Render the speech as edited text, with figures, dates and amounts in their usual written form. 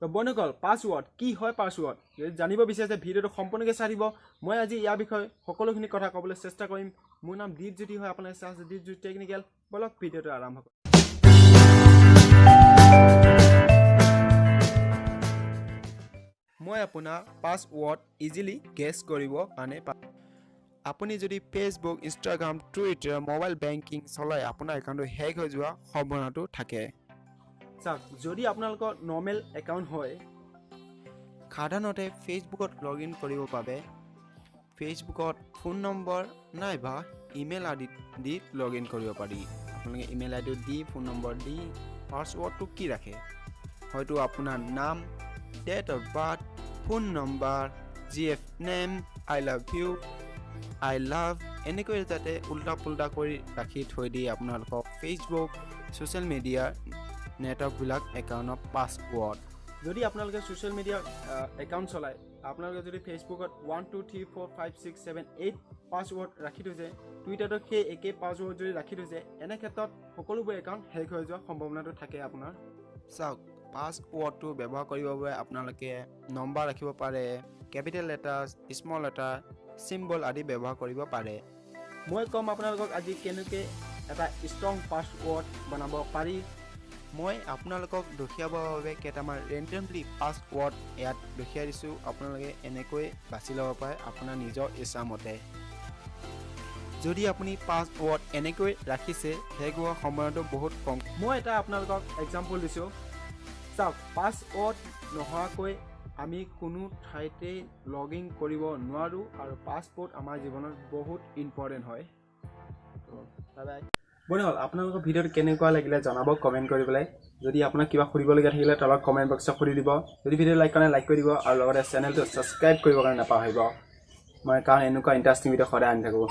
তো বন্ধুসকল, পাছৱৰ্ড কি হয়, পাছৱৰ্ড যদি জানিব বিচাৰিছে ভিডিঅ'টো সম্পূৰ্ণকৈ চাই দিব। মই আজি ইয়াৰ বিষয়ে সকলোখিনি কথা ক'বলৈ চেষ্টা কৰিম। মোৰ নাম দীপজ্যোতি হয়, আপোনালোকে চাই আছে দীপজ্যোতি টেকনিকেল। ব'লক ভিডিঅ'টো আৰম্ভ কৰোঁ। মই আপোনাৰ পাছৱৰ্ড ইজিলি গেছ কৰিব কাৰণে আপুনি যদি Facebook, Instagram, Twitter, mobile banking চলাই আপোনাৰ একাউণ্টটো হেক হৈ যোৱাৰ সম্ভাৱনাটো থাকে। চাওক, যদি আপোনালোকৰ নৰ্মেল একাউণ্ট হয়, সাধাৰণতে ফেচবুকত লগ ইন কৰিবৰ বাবে ফেচবুকত ফোন নম্বৰ নাইবা email I D the log in কৰিব পাৰি। আপোনালোকে ইমেইল আই ডি দি ফোন নম্বৰ দি পাছৱৰ্ডটো কি ৰাখে, হয়তো আপোনাৰ নাম, date of birth, phone number, GF name, I love you, I love, এনেকৈ যাতে উল্টা পুল্টা কৰি ৰাখি থৈ দিয়ে আপোনালোকক ফেচবুক, ছ'চিয়েল মিডিয়া নেটৱৰ্কবিলাক একাউণ্টৰ পাছৱৰ্ড। যদি আপোনালোকে ছ'চিয়েল মিডিয়া একাউণ্ট চলায়, আপোনালোকে যদি ফেচবুকত 1 2 3 4 5 6 7 8 পাছৱৰ্ড ৰাখি থৈছে, টুইটাৰতো সেই একেই পাছৱৰ্ড যদি ৰাখি থৈছে, এনে ক্ষেত্ৰত সকলোবোৰ একাউণ্ট হেক হৈ যোৱাৰ সম্ভাৱনাটো থাকে আপোনাৰ। চাওক, পাছৱৰ্ডটো ব্যৱহাৰ কৰিবৰ বাবে আপোনালোকে নম্বৰ ৰাখিব পাৰে, capital letter, small letter, symbol আদি ব্যৱহাৰ কৰিব পাৰে। মই ক'ম আপোনালোকক আজি কেনেকৈ এটা ষ্ট্ৰং পাছৱৰ্ড বনাব পাৰি। মই আপোনালোকক দেখুৱাবৰ বাবে কেইটামান ৰেণ্ডমলি পাছৱৰ্ড ইয়াত দেখুৱাই দিছোঁ। আপোনালোকে এনেকৈ বাছি ল'ব পাৰে আপোনাৰ নিজৰ ইচ্ছামতে। যদি আপুনি পাছৱৰ্ড এনেকৈ ৰাখিছে, হেক হোৱাৰ সম্ভাৱনাটো বহুত কম। মই এটা আপোনালোকক এক্সাম্পল দিছোঁ। চাওক, পাছৱৰ্ড নোহোৱাকৈ আমি কোনো ঠাইতেই লগ ইন কৰিব নোৱাৰোঁ আৰু পাছৱৰ্ড আমাৰ জীৱনত বহুত ইম্পৰ্টেণ্ট হয়। Bye bye. বন্ধুসকল, আপোনালোকৰ ভিডিঅ'টো কেনেকুৱা লাগিলে জনাব কমেণ্ট কৰি পেলাই। যদি আপোনাক কিবা সুধিবলগীয়া থাকিলে তলত কমেণ্ট বক্সত সুধি দিব। যদি ভিডিঅ' লাইক কৰে লাইক কৰি দিব আৰু লগতে চেনেলটো ছাবস্ক্ৰাইব কৰিবৰ কাৰণে নাপাহৰিব। মই কাৰণ এনেকুৱা ইণ্টাৰেষ্টিং ভিডিঅ' সদায় আনি থাকোঁ।